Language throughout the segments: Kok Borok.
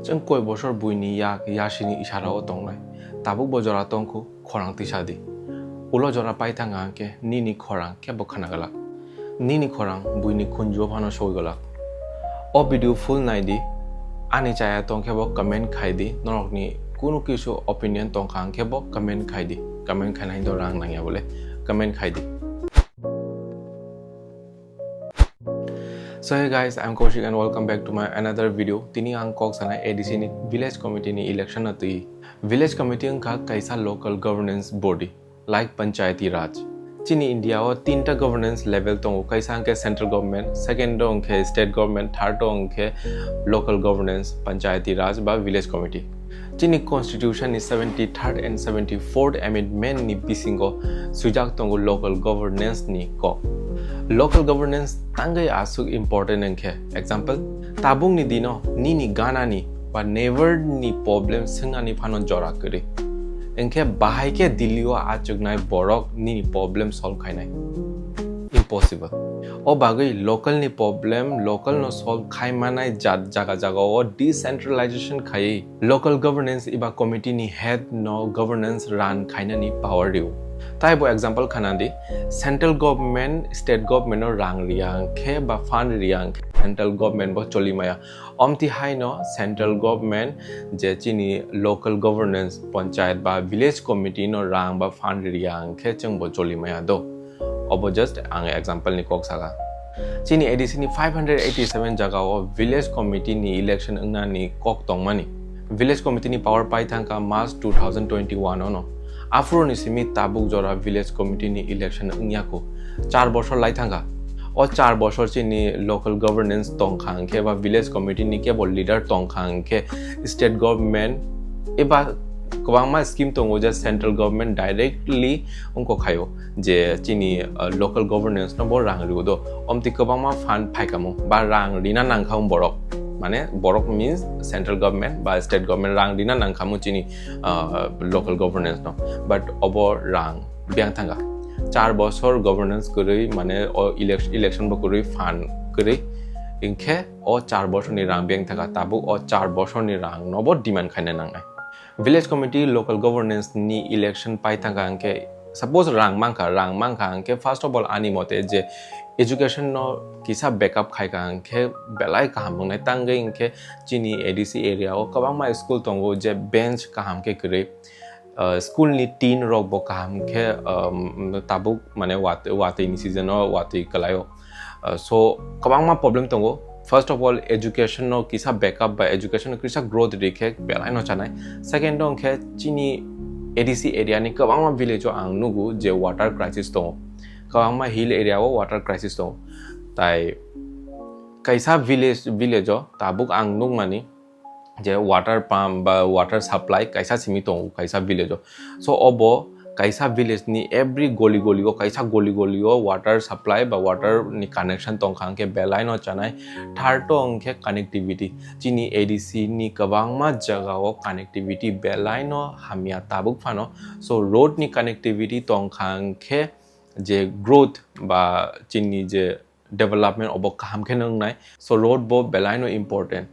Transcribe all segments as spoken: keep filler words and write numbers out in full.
Chwng koi bosor buini yak yasini isarao tongnai, tabukbo jora tongkhu, khorang tisa di. Ulo jora paithang hwnkhe nini khorang kebo khna glak. Nini khorang buini khunjuo phano soi glak. O video full nai di, ani chaya tongkhe bo comment khai di, norokni kunu kisu opinion tongkha hwnkhe bo comment khai di. Comment khainai do rang nangya bole, comment khai di. So hey guys, I'm Kaushik and welcome back to my another video. Tini ang kok sanai A D C ni village committee ni election no twi. Village committee wngkha kaisa local governance body, like Panchayati Raj. Chini India o tinta governance level tongo, kaisa hwnkhe central government, second o hwnkhe state government, third o hwnkhe local governance, Panchayati Raj ba village committee. Chini constitution ni seventy third and seventy fourth amendment ni bisingo swijak tongo local governance ni kok. Local governance tangwi aswk important hwnkhe, example, tabukni dino nini ganani ba neighbor ni problem swngnani phano jora kwrwi. Hwnkhe bahai khe Delhi o achuknai borok nini problem solve khainai? Impossible. O bagwi local ni problem local no solve khai manai jat jaga jaga o decentralization khaiwi local governance eba committee ni head no governance run khainani power rw. Taibo example khana di, central government state government no rang riya hwnkhe ba fund riya hwnkhe central government bo choli maya. Omti haino central government je chini local governance, panchayat ba village committee no rang ba fund riya hwnkhe chwngbo choli maya do. Obo just ang example ni kok saka. Chini A D C ni five hundred eighty seven jaga o village committee ni election wngnani kok tongmani. Village committee ni power pai thangkha March two thousand twenty one ono. Aphuru ni simi tabuk jora village committee ni election wngya kho. Char bosor lai thangkha. O char bosor chini local governance tongkha hwnkhe ba village committee ni kebo leader tongkha hwnkhe state government eba kwbangma scheme tongo je central government directly wngkok khaio je chini, uh, local governance no bo rang rw do. Omti kwbangma fund phaikamo ba rang rina nangkha borok, mane borok means central government ba state government rang rina nangkha chini, uh, local governance no, but obo rang biyang thangkha. Char bosor governance kwrwi, mane o elec-, election bo kwrwi, fund kwrwi, hinkhe o char bosor ni rang biyang thangkha, tabuk o char bosor ni rang no bo demand khaina nangnai. Village committee, local governance ni election pai thangkha hinkhe, suppose rang mankha, rang mankha hinkhe first of all ani mote je education no kisa backup khaikha hinkhe belai kaham wngnai, tangwi hinkhe chini A D C area o kwbangma school tongo je bench kaham khe kwrwi, uh, school ni tin rok bo kaham khe, um, tabuk mane wat-, watwi ni season o watwi kwlaio. Uh, so kwbangma problem tongo. First of all, education no kisa backup ba education no kisa growth rikhe belai no chanai. Second o hwnkhe chini A D C area ni kwbangma village o ang nugo je water crisis tongo. Kwbangma hill area o water crisis tongo. Tai kaisa village, village o tabuk ang nukmani je water pump ba water supply kaisa simi tongo kaisa village o. So obo kaisa village ni every goli goli o, kaisa goli goli o water supply ba water ni connection tongkha hwnkhe belai no chanai. Third o hwnkhe connectivity. Chini A D C ni kwbangma jaga o connectivity belai no hamya tabuk phano. So road ni connectivity tongkha hwnkhe je growth ba chini je development obo kaham khe nwngnai. So road bo belai no important.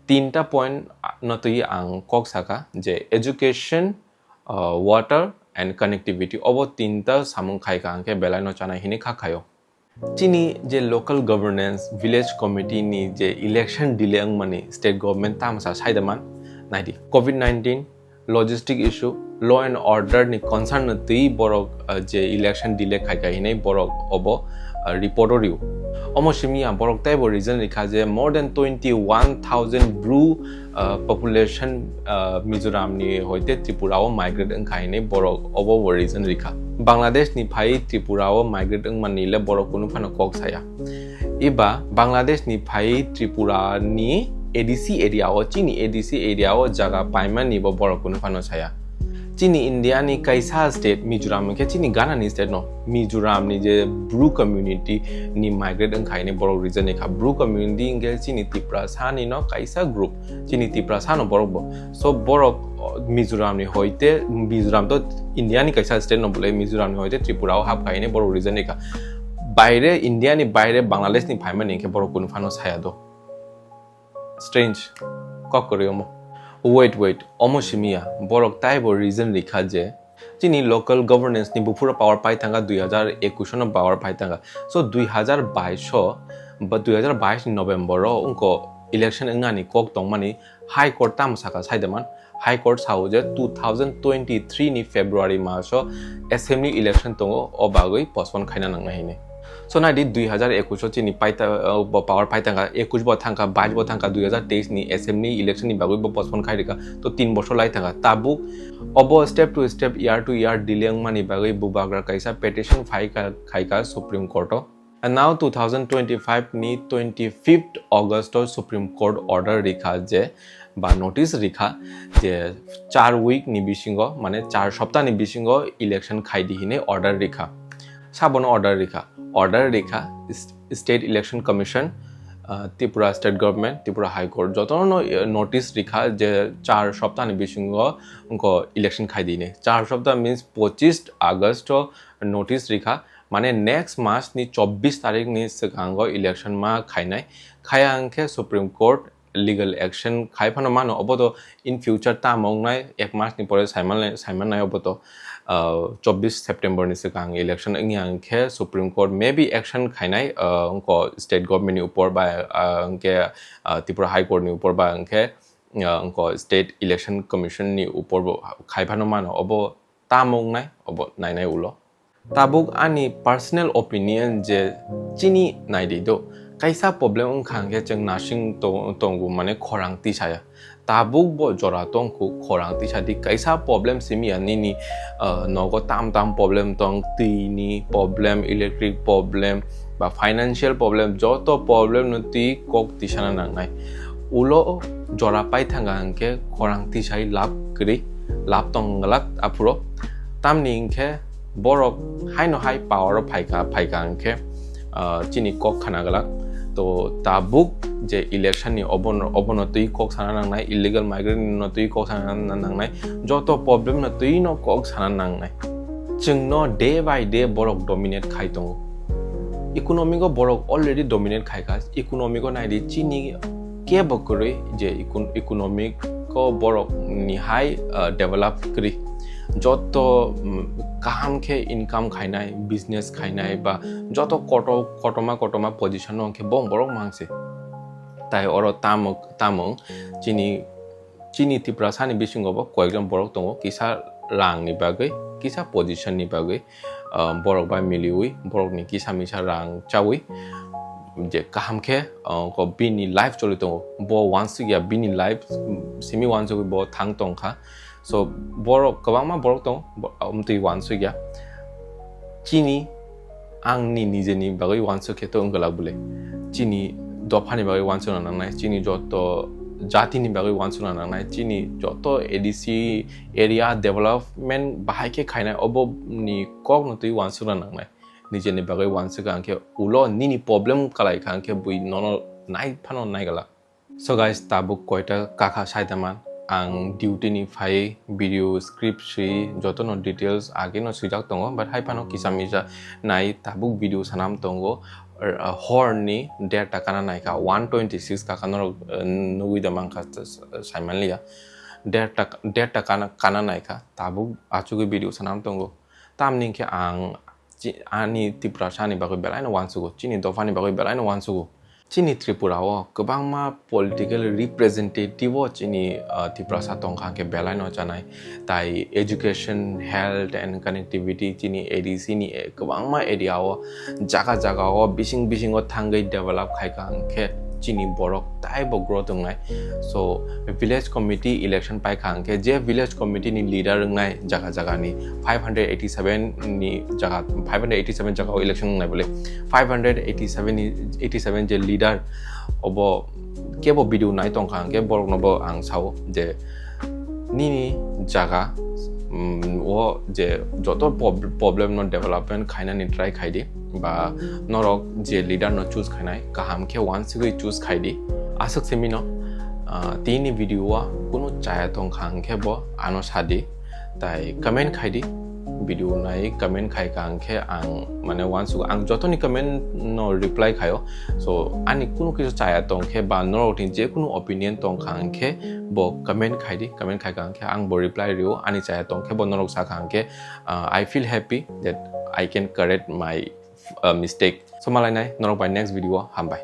Tinta point no twi ang kok saka je education, uh, water and connectivity, obo tinta samung khaikha hwnkhe belai no chanai hinwi kha khaio. Chini je local governance, village committee ni je election delay wngmani state government tamsa saida man naidi. Covid nineteen, logistic issue, law and order ni concern no twi borok, uh, je election delay khaikha hinwi borok obo, uh, report o rio. Omo simi ya borok teibo reason rikha je more than twenty one thousand Bru, uh, population, uh, Mizoram ni hoite Tripura o migrate wngkha hinwi borok obo bo reason rikha. Bangladesh ni phai Tripura o migrate wngmani le borok kunu phano kok saya. Eba Bangladesh ni phai Tripura ni A D C area o, chini A D C area o jaga paimani bo borok kunu phano saya. Chini India ni kaisa state Mizoram hwnkhe chini Ghana ni state no. Mizoram ni je Bru community ni migrate wngkha hinwi borok reason rikha. Bru community hwnkhe chini Tiprasa ni no kaisa group, chini Tiprasa no borok bo. So borok, o, Mizoram ni hoite, Mizoram to India ni kaisa state no bole, Mizoram ni hoite Tripura o hapkha hinwi borok reason rikha. Baire, India ni baire Bangladesh ni phaimani hwnkhe borok kunu phano saya do. Strange. Kok kwrwi omo. Wait, wait, omo simi ya. Borok taibo reason rikha je chini local governance ni buphuro power pai thangkha, dui hazar ekush no power pai thangkha. So dui hazar baish o ba dui hazar baish ni November o wngko election wngnani kok tongmani High Court tamo sakha saidaman. High Court sao je two thousand twenty-three ni February maso assembly election tongo, o bagwi postpone khaina nangnai hinwi. So naidi dui hazar ekush o chini paita, uh, bo power paitangkha, ekush bo thangkha, baish bo thangkha, dui hazar teis ni assembly election ni bagwi bo postpone khai rikha, to tin bosor lai thangkha. Tabuk obo step to step, year to year delay wngmani bagwi bubagra kaisa petition file kha-, khaikha Supreme Court o. And now two thousand twenty-five ni twenty-fifth August o Supreme Court order rikha je, ba notice rikha je char week ni bisingo, mane char sopta ni bisingo election khaidi hinwi order rikha. Sabono order rikha, order rikha, S-, State Election Commission, uh, Tripura State Government, Tripura High Court, jotono, uh, notice rikha je char sopta ni bisingo wngko election khaidi hinwi. Char sopta means pochish August o notice rikha, mane next mas ni chobbish tarik ni swkango election ma khainai. Khaya hwnkhe Supreme Court legal action khai phano mano, obo to in future tamo wngnai, ek mas ni pore saimanlai-, saimannai obo to, uh, chobbish September ni swkang election wngya hwnkhe Supreme Court maybe action khainai, uh, wngko state government ni upor ba, uh, hwnkhe, uh, Tripura High Court ni upor ba hwnkhe, uh, wngko State Election Commission ni upor bo khai phano mano, obo tamo wngnai, obo nainai ulo. Tabuk ani personal opinion je chini naidi do, kaisa problem wngkha hwnkhe chwng nasing to-, tongo, mane khorang tisaya. Tabuk bo jora tongkhu, khorang tisadi, kaisa problem simi ya nini, uh, nogo tam tam problem tong, twi ni problem, electric problem, ba financial problem, joto problem no twi kok tisana nangnai. Ulo jora paithanga hwnkhe khorang tisai lab kwrwi, lab tong glak aphuro. Tamni hwnkhe borok haino hai power o phaikha, phaikha hwnkhe, ah, chini kok khana glak. To tabuk je election ni obono, obono twi kok sana nangnai, illegal migrant no twi kok sana nangnai, joto problem no twi no kok sana nangnai. Chwngno day by day borok dominate khai tongo. Economic o borok already dominate khaikha. Economic o naidi chini kebo kwrwi je econ-, economic o borok ni hai, uh, develop kwrwi. Joto, mm, kaham khe income khainai, business khainai ba joto koto-, kotoma kotoma position o hwnkhe bo borok mangse. Tai oro tamo, tamo chini, chini Tiprasa ni bisingo bo koyekjon borok tongo, kisa rang ni bagwi, kisa position ni bagwi, ah, borok bai miliwi, borok ni kisa misa rang chawi, je kaham khe, ah, ko bini life choli tongo. Bo wansukya bini life, simi wansugwi bo thang tongkha. So, borok, kwbangma borok tongo, bo-, amtwi wansukya. Chini, ang ni nijeni bagwi wansuk khe to wngla bole. Chini dophani bagwi wansukna nangnai, chini joto jatini bagwi wansukna nangnai, chini joto A D C area development bahai khe khainai, obo ni kok no twi wansukna nangnai. Nijeni bagwi wansuk ang khe ulo nini problem kalai kha ang khe bui nono nai phano nai gala. So guys, tabuk koita kakha saida man. Ang duty ni phai video script swi joto no details age no swijak tongo, but hai phano kisa misa nai tabuk video sanam tongo. Er, hor ni derta kana naikha, one twenty six kaka norok, eh, nugui da mankha, eh, saimanliya. Derta, derta kana, kana naikha, tabuk achugwi video sanam tongo. Tamni hwnkhe ang chi-, ani Tiprasa ni bagwi belai no wansugo, chini dopha ni bagwi belai no wansugo. Chini Tripura o kwbangma political representative o chini, ah, Tiprasa tongkha hwnkhe belai no chanai. Tai education, health and connectivity chini A D C ni, eh, kwbangma area o jaga jaga o bising bising o thangwi develop khaikha hwnkhe chini borok taibo growth wngnai. So, village committee election paikha hwnkhe je village committee ni leader wngnai jaga jaga ni five hundred eighty seven ni jaga, five hundred eighty seven jaga o election wngnai bole, five hundred eighty seven ni, eighty seven je leader obo kebo video nai tongkha hwnkhe borok no bo ang sao je nini jaga, mm, o je joto prob-, problem no development khainani try khaidi ba norok je leader no choose khainai kaham khe wansugwi choose khaidi. Aswk simi no, ah, tini video o kunu chaya tongkha hwnkhe bo ano sadi, tai comment khaidi. video nai comment khai ka hwnkhe ang mane uansukgo, ang jotoni comment no reply khaio. So ani kunu kisu chaya tongkhe ba norokni je kunu opinion tongkha hwnkhe bo comment khai di, comment khai ka hwnkhe ang bo reply rio, ani chaya tongkhe bo norok sakha hwnkhe, uh, I feel happy that I can correct my, uh, mistake. So malai nai norok bai next video o, hambai.